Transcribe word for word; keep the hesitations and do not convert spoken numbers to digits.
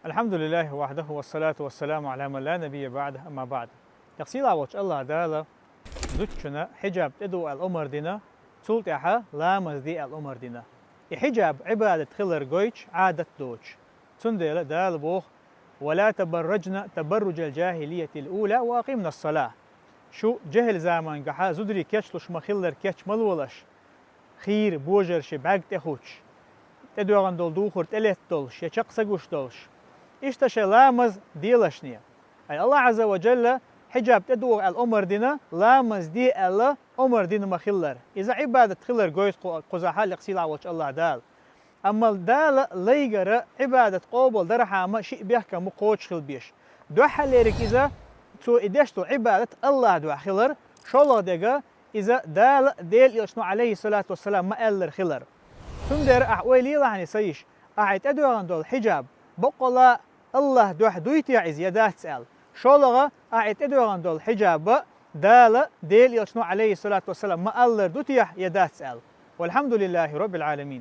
الحمد لله وحده والصلاة والسلام على من لا نبي بعده، أما بعد. Яхсила волчу Аллах Дала зудчунна хьиджаб тӀедугӀу аьлла омар дина, цул тӀаьхьа ламаз де аьлла омар дина. И хьиджаб Ӏибадат хилар гойтуш, Ӏадат доцуш. Цундела Дала боху: «ولا تبرجن تبرج الجاهلية الأولى وأقمن الصلاة». Шу жехӀил замангахьа зударий кечлуш ма-хиллара кеч ма лолаш, хийра божарши бӀаьрг тӀехуттуш, тӀедоьгӀна долу духар тӀелетта долуш я чекх ца гуш долуш. Иштта шайн ламаз делашне. Ай Аллах Азза ва Джалла хьиджаб тӀедугӀу аьлла омар дина, ламаз де аьлла омар дина ма-хиллара. Иза Ӏибадат хилар гойту кху-, кхузахьа лекха сийлахь волчу Аллах Дала. Амма Дала лайгара Ӏибадат къобал дархьама шиъ бехкам бу кхочушхила беш. Дуьххьарлериг иза, цо и деш долу Ӏибадат Аллах дуьхьа хилар, шолгӀа дега иза Дала Делан Элчано, алейхиссалату вассалам, ма-аьллара хилар. Цундела ахь ойла елахьани, сан йиш, ахь и тӀедоьгӀна долу хьиджаб баккъала Аллах дуьхьа дуй техь иза я дац аьлла. ШолгӀа, ахь и тӀедоьгӀна долу хьиджаб Дала Делан Элчано, алейхиссалату вассалам, ма-аллара ду техь я дац аьлла. والحمد لله رب العالمين.